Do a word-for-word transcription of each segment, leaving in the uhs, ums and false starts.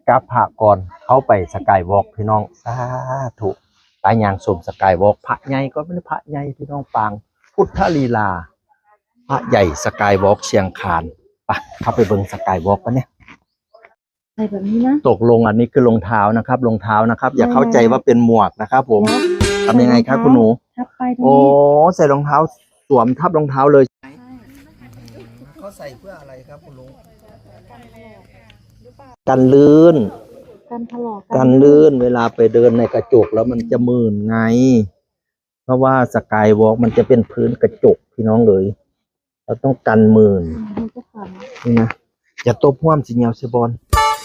กราบพระก่อนเข้าไปสกายวอล์กพี่น้อง สาธุ ตายางสมสกายวอล์ก พระใหญ่ก็ไม่ได้พระใหญ่พี่น้อง ปางพุทธลีลา พระใหญ่สกายวอล์กเชียงคาน ไป เข้าไปเบิ่งสกายวอล์กกันเนี่ย ใส่แบบนี้นะ ตกลงอันนี้คือรองเท้านะครับ รองเท้านะครับ อย่าเข้าใจว่าเป็นหมวกนะครับผม ทำยังไงครับคุณหนู ทับไปตรง โอ้ นี้ ใส่รองเท้าสวมทับรองเท้าเลย เขาใส่เพื่ออะไรครับคุณลุง กันลื่น กันถลอก กันลื่น เวลาไปเดินในกระจกแล้วมันจะมื่นไง เพราะว่าสกายวอล์กมันจะเป็นพื้นกระจกพี่น้องเอ๋ย เราต้องกันมื่น อืมมันก็ฝัน นี่นะ อย่าตบหัวมันสิเหี่ยวเสียบอล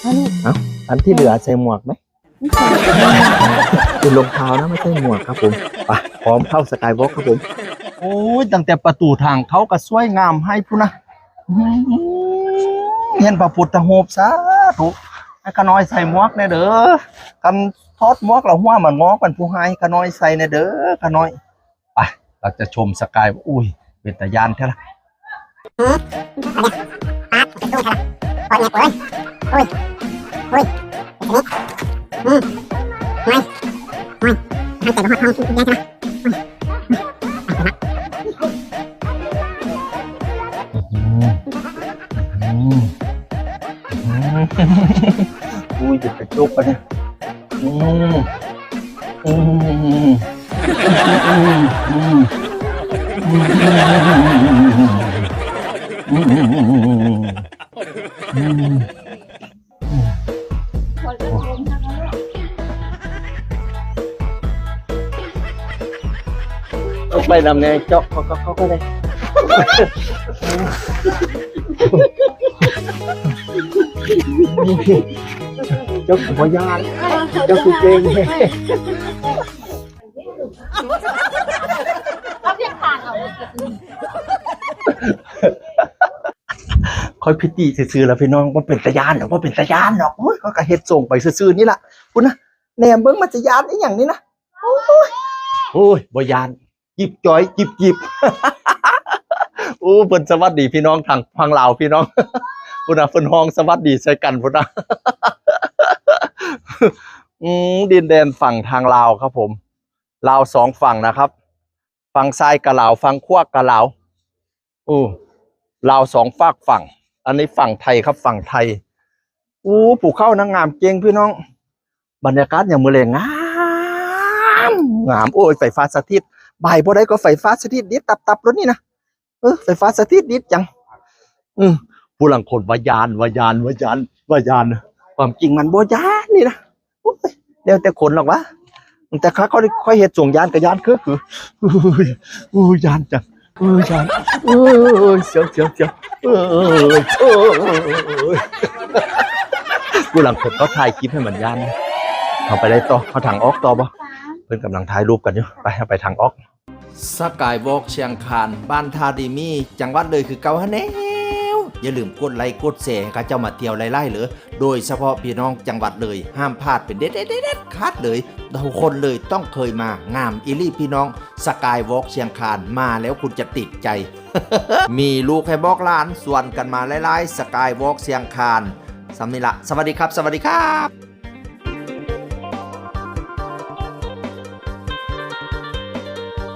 อันนี้ เอ้า อันที่เหลือใส่หมวกไหม ไม่ใส่ เป็นรองเท้านะไม่ใช่หมวกครับผม ไป พร้อมเข้าสกายวอล์กครับผม โอ้ย ตั้งแต่ประตูทางเข้าก็สวยงามให้พุ้นนะ อืม เห็นพระพุทธรูป สาธุ ให้ข้าน้อยใส่หมวกแน่เด้อ กันถอดหมวกแล้วหัวมันงอกมันผู้ให้ข้าน้อยใส่แน่เด้อข้าน้อย ไป เราจะชมสกาย อุ้ย เป็นตาย่านแท้ละ ปาดเป็นตู้แท้ละปวดเนี่ยปวดเอ้ย อุ้ย อุ้ย เป็นชนิดอืมไม่ไม่ทางเกิดมาห้องที่แย่ใช่ไหม อืมอืมอืมอุ้ย หยิบกระจกไปเนี่ย อืมอืมอืมอืมอืมอืม เอาไปนำแน่ เจาะเขาเขาเขาก็ได้ เจ้าของยาน เจ้าคือเก่ง ค่อยพิติซื่อๆแล้วพี่น้อง ว่าเป็นตาย่านหรอก ว่าเป็นตาย่านหรอก โอ้ย เขาก็เฮ็ดส่งไปซื่อๆนี่ล่ะ พุ้นนะ แหนมเบิ่งมันจะย่านอีหยังนี่นะ โอ้ย โอ้ย บ่ย่าน จิบจ้อย จิบจิบ โอ้ เพิ่นสวัสดีพี่น้องทางฝั่งลาวพี่น้อง พุ้นนะ เพิ่นฮ้องสวัสดีใส่กันพุ้นนะ อืม ดินแดนฝั่งทางลาวครับผม ลาวสองฝั่งนะครับ ฝั่งซ้ายกะลาว ฝั่งขวากะลาว โอ้ ลาวสองฝากฝั่ง อันนี้ฝั่งไทยครับ ฝั่งไทย โอ้ ภูเขานางงามเก่งพี่น้อง บรรยากาศยามมื้อแลงงาม งาม โอ้ย ไฟฟ้าสถิต บ่ายบ่ได้ก็ไฟฟ้าสถิต ดิดตับๆ รถนี่นะ เออ ไฟฟ้าสถิต ดิดจัง อืม ผู้ลางคนว่าย่าน ว่าย่าน ว่าย่าน ว่าย่าน ความจริงมันบ่ย่านนี่นะ โอ้ย แล้วแต่คนหรอกวะ แต่ข้าค่อย ค่อยเฮ็ดส่งย่านกับย่านคือ คือ อุ้ย อุ้ย ย่านจัง อุ้ย ย่าน อุ้ย เสียว เสียว เสียว เอ้ย เอ้ย ผู้หลังคนเขาถ่ายคลิปให้มันย่านนะ เขาไปได้ต่อ เขาทางออกต่อบ่ เพิ่นกำลังถ่ายรูปกันอยู่ ไป ไปทางออก สกายวอล์กเชียงคาน บ้านท่าดีมี จังหวัดเลยคือเก่าหั้นแหล้ว อย่าลืมกดไลค์กดแชร์ให้ข้าเจ้ามาเที่ยวหลายๆ เลย โดยเฉพาะพี่น้องจังหวัดเลย ห้ามพลาดเป็นเด็ดๆๆๆขาดเลย ทุกคนเลยต้องเคยมา งามอีหลีพี่น้อง สกายวอล์กเชียงคาน มาแล้วคุณจะติดใจ มีลูกให้บอกหลาน ชวนกันมาหลายๆ สกายวอล์กเชียงคาน สำนี้ละ สวัสดีครับ สวัสดีครับ